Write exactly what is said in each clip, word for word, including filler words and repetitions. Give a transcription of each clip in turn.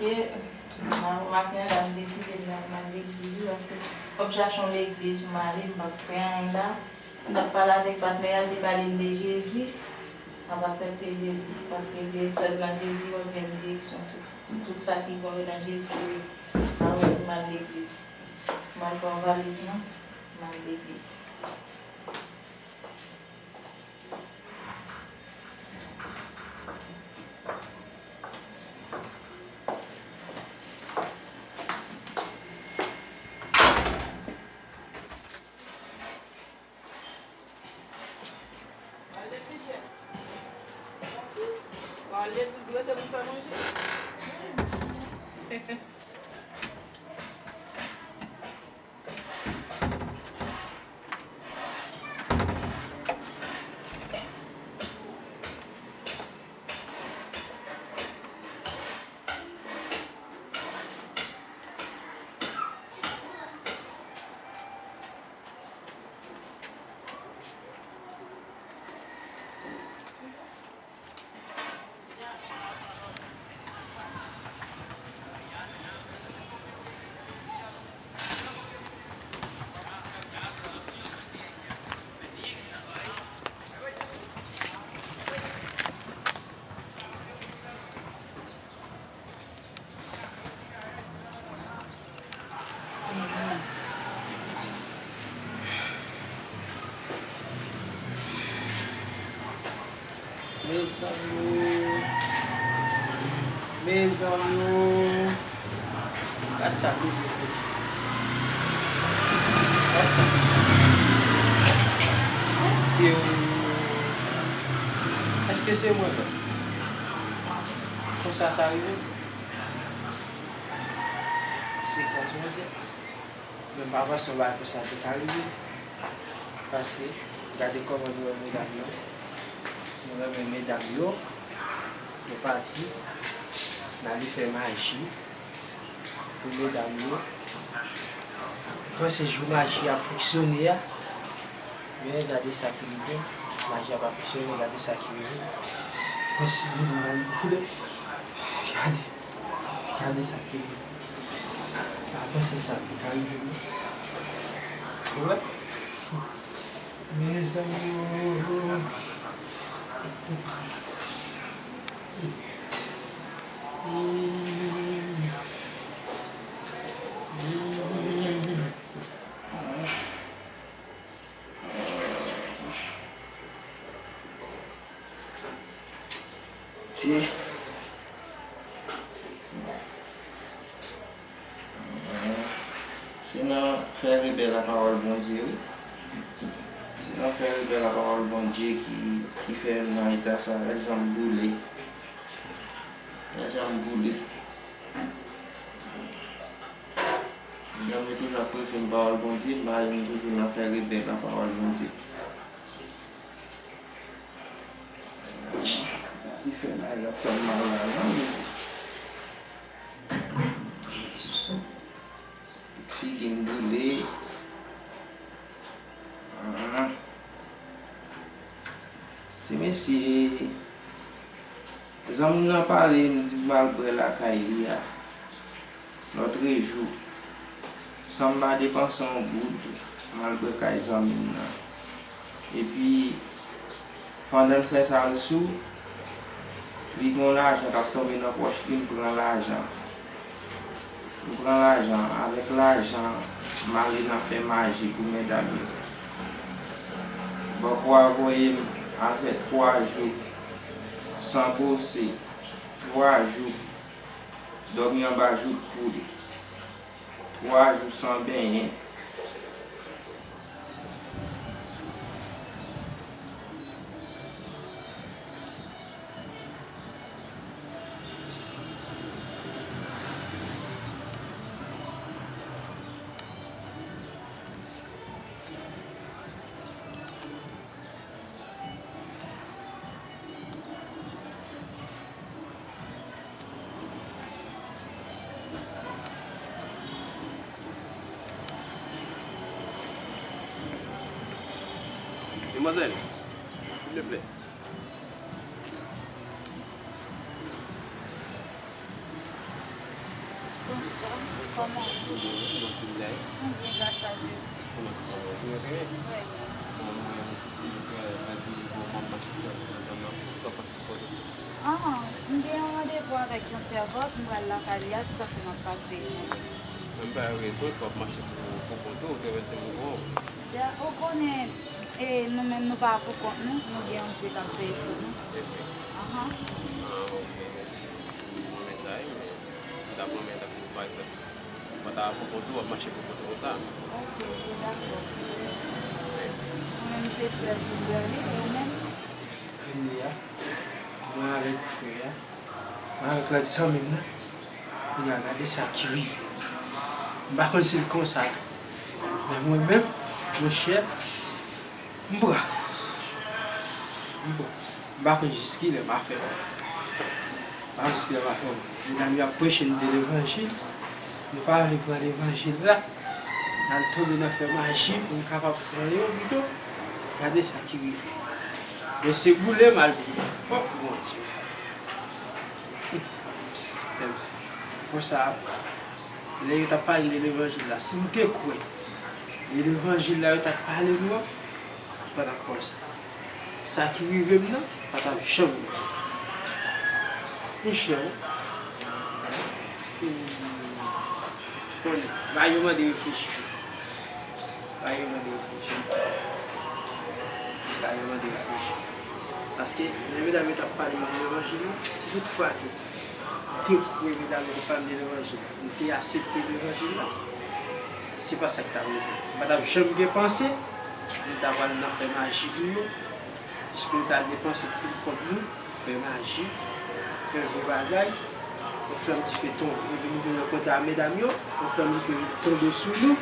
Maten an la, m deside m ap mal legliz wi, paske fò m chache yon legliz pou m ale, m p ap fè anyen la. M t ap pale avèk patnè a, l te pale m de Jezi. M ap aksepte Jezi, paske se sèl nan Jezi w ap jwenn direksyon tou. Tout sa ki bon yo nan Jezi yo ye. Alò, se m al legliz. M al pran valiz mwen, m al legliz. Mezanmi o, mezanmi o, gad sa ki rive mesye. Gad sa. Mesye o, èske se mwen menm? Konsa sa rive? Se gras Bondye. Men m pa panse yon bagay konsa te ka rive. Paske, gade kòman nou wè medam yo. Nou renmen medam yo. Nou pati. N ale fè maji pou medam yo. Panse jou maji a fonksyone a. Men gade sa ki rive. Maji a pa fonksyone, men gade sa ki rive. Mwen si vin mal boule. Gade. Gade sa ki rive. Pa panse sa ki ka rive non. Ou wè? Mezanmi o. Ti. Se nan fè rebèl a pawòl Bondye, wi. Se nan fè rebèl a pawòl Bondye ki, ki fè m nan eta sa a. Gad jan m boule. Gad jan m boule. Jan m toujou ap preche m pawòl Bondye, m pa janm toujou nan fè rebèl a pawòl Bondye. Ti fè la, y ap fè m mal la, non, mesye. Figi m boule. Ah. Ti mesye, zanmi m nan pale m di m al bwè lakay li a. Lòtrejou, san m pa depanse yon goud, m al bwè kay zanmi m nan. Epi, pandan l fè sa l sou, li gen yon lajan k ap tonbe nan pòch li, m pran lajan. M pran lajan, avèk lajan, m ale nan fè maji pou medam yo. Bòkò a voye m al fè twa jou san bwose, twa jou dòmi anba jouk kou li, twa jou san benyen. Demwazèl, silvouplè. Kòman? Mwen byen, mwen fin la. Mwen byen, gras a Jezi. Kòman, kòman? Ou byen? Mwen byen. Bon, mwen menm, m te ka di, bon, m ap mache sou ansanm nan, sa w panse sou kote? Ah, m gen yon randevou avèk yon sèvant, m pral lakay li a, se sa k fè m ap pase. Men m pa gen rezon pou w ap mache pou, pou kont ou, ou te renmen di m ou bon. Ya, ou konnen, e, nou menm nou pa pou kont nou, nou gen yon Dye k ap veye sou nou. Ahan. Ah, ok. M renmen sa, wi, men m t ap renmen tankou, pa egzanp, ou pa ta pou kont ou, w ap mache pou kont ou konsa. Ok, ok, dakò. Mwen menm se sèl Gilbert, wi, e ou menm? Vini a, mwen avèk frè a, mwen avèk lòt zanmi m nan. Kounye a, gade sa ki rive. M pa konn si l konsa tou. Men mwen menm, monchè, m pran. M pran. M pa konn jiskilè m a fè. M pa konn jiskilè m a fè. Medam yo ap preche nou de levanjil. Nou pa vle pran levanjil la. N al tonbe nan fè maji pou n kapab pran yo pito. Gade sa ki rive. Men se boule m al boule. O Bondye. Konsa, lè yo t ap pale de levanjil la, si m te kwè e levanjil la yo t ap pale nou an, m pa t ap konsa. Sa ki rive m nan, pa t ap janm rive. Monchè, konnen, bagay yo mande reflechi. Bagay yo mande reflechi. Bagay yo mande reflechi. Paske, lè medam yo t ap pale de levanjil la, si toutfwa ke m te kwè medam yo te pale de levanjil la, m te aksepte levanjil la, se pa sa k t ap rive. M pa t ap janm gen panse m ta pral nan fè maji pou yo, jis pou yo ta depanse tout kòb nou, fè maji, fè vye bagay, yon flanm dife tonbe. Epi nou vin rankontre ak medam yo, yon flanm dife tonbe sou nou.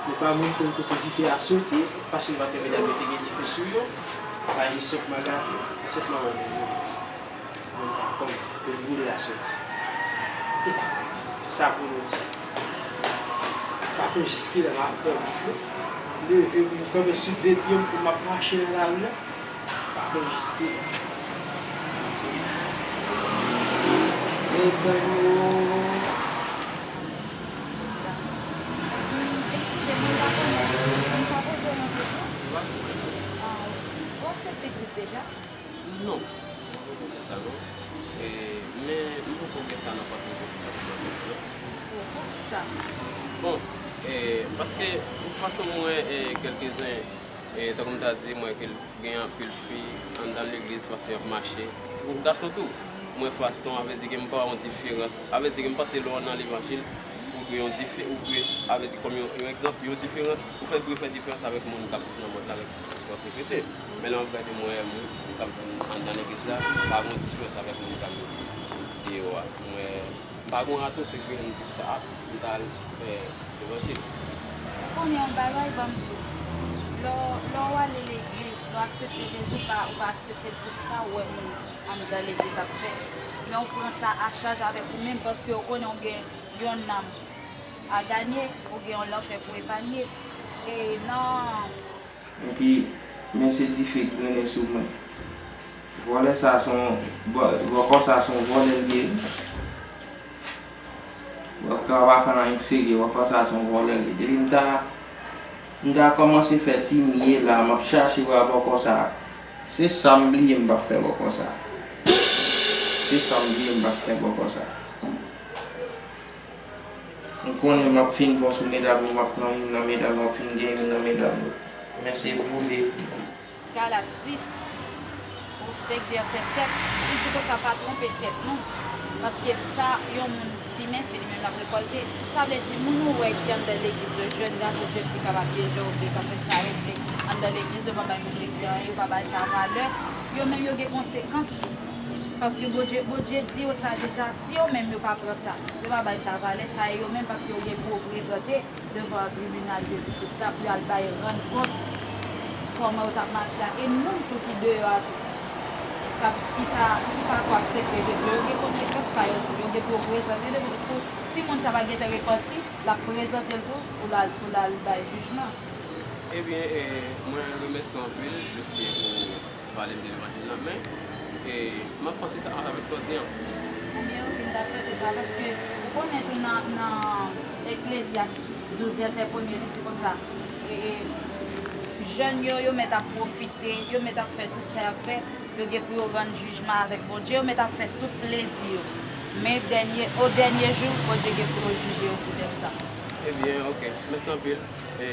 Nou pa menm konn kote dife a soti, paske nou pa te medam yo te gen dife sou yo. Pa gen senpman gade, senpman wè nou. Mwen pa konn kote boule a soti. Sa pou nou di. Pa konn jiskilè m ap pran. Leve pou m kanpe sou de pye m pou m ap mache nan lari a. Pa konn jiskilè. Mezanmi o. Eskize m, mwen pa konnen. Mwen pa poze w yon kesyon? Ah, ou aksepte Kris deja? Non, mwen poko fè sa non. E, men m poko gen sa nan panse m pou fè sa pou mwen menm non. Poukisa? Bon, e, paske fason mwen, e, kèlkezen, e, tankou m ta di, mwen ke gen anpil fi anndan legliz, fason y ap mache. Pou gason tou, mwen fason, a vle di ke m pa wè yon diferans. A vle di ke m panse lè w nan levanjil, ou dwe yon dife-, ou dwe, a vle di kòm yon, yon egzanp, yon diferans, ou fè, dwe fè diferans avèk moun k ap viv nan mond la, avèk fason kretyen. Men lè w ap gade mwen, moun k ap viv anndan legliz la, pa gen yon diferans avèk moun k ap viv deyò a. Mwen, m pa gen yon atensyon ki vin di sa, a, m ta al fè levanjil. Ou konnen yon bagay, ban m di w. Lè w, lè w ale legliz, lè w aksepte Jezi, ou pa, ou pa aksepte l pou sa w wè moun anndan legliz ap fè. Men w pran sa a chaj avèk ou menm, paske w konnen w gen yon nanm a ganye, ou gen yon lanfè pou epanye. E nan Epi, men se dife k grennen sou mwen. Vòlè sa se yon, bò-, bòkò sa se yon vòlè l ye wi. Bòkò a pa fè anyen k serye, bòkò sa se yon vòlè l ye. Depi m ta, m ta kòmanse fè ti miye la, m ap chache wè bòkò sa. Se sa m bliye m p ap fè bòkò sa. Se sa m bliye m p ap fè bòkò sa. M konnen m ap fin bon sou medam yo, m ap pran youn nan medam yo, m ap fin gen youn nan medam yo. Men se boule. Galat sis, ou senk vèsè sèt, li di konsa, pa twonpe tèt nou, paske sa yon moun simen, se li menm l ap rekòlte. Sa vle di, moun ou wè ki anndan legliz yo, jèn gason, jèn fi k ap abiye jan yo vle, k ap fè sa yo vle anndan legliz yo, pa bay moun legliz anyen, yo pa bay sa valè, yo menm yo gen konsekans yo. Paske Bondye, Bondye di yo sa deja, si yo menm yo pa pran sa, yo pa bay sa valè, sa e yo menm paske yo gen pou yo prezante devan tribinal de jistis la pou y al bay rann kont kòman yo t ap mache a. E moun tou ki deyò a tou, k ap, ki pa, ki pa ko aksepte Jezi, yo gen konsekans pa yo tou. Yo gen pou yo prezante devan jistis. Si moun sa pa gentan repanti, l ap prezante l tou pou l al, pou l al bay jijman. Ebyen, e, mwen remèsye w anpil, deske ou pale m de levanjil la, men, e, m ap panse sa avèk sa w di an. Ebyen, wi, m ta swete sa, paske ou konnen tou nan, nan, e, Eklezyas douz vèsè premye, li di konsa, e, e, jèn yo, yo mèt ap pwofite, yo mèt ap fè tout sa y ap fè, yo gen pou yo rann jijman avèk Bondye, yo mèt ap fè tout plezi yo. Men dènye, o dènye jou, Bondye gen pou yo jije yo poutèt sa. Ebyen, oke. Mèsi anpil. E,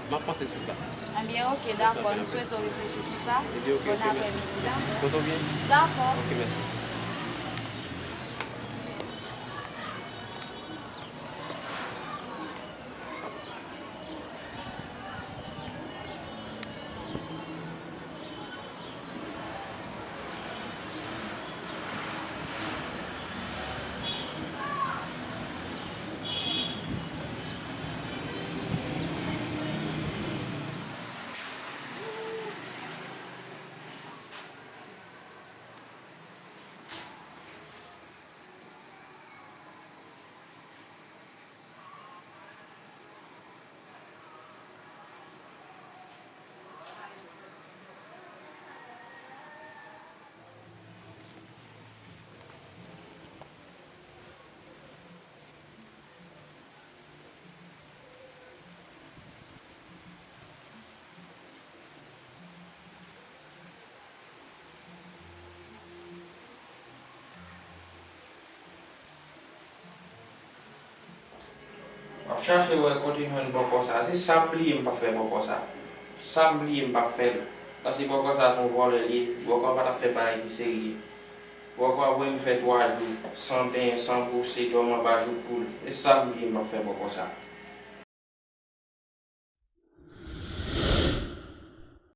m ap panse sou sa. Ebyen, oke, dakò. M swete w reflechi sou sa. Ebyen, oke, oke, mèsi. Bòn aprèmidi, dakò. Kote w byen? Dakò. Oke, mèsi. W ap chache wè kote m jwenn bòkò sa. Se sa m bliye m pa fè bòkò sa. Sa m bliye m pa fè l. Paske bòkò sa se yon vòlè l ye. Bòkò a pa t ap fè bagay ki serye. Bòkò a voye m fè twa jou, san benyen, san bwose, dòmi anba jouk poul. E sa m bliye m pa fè bòkò sa.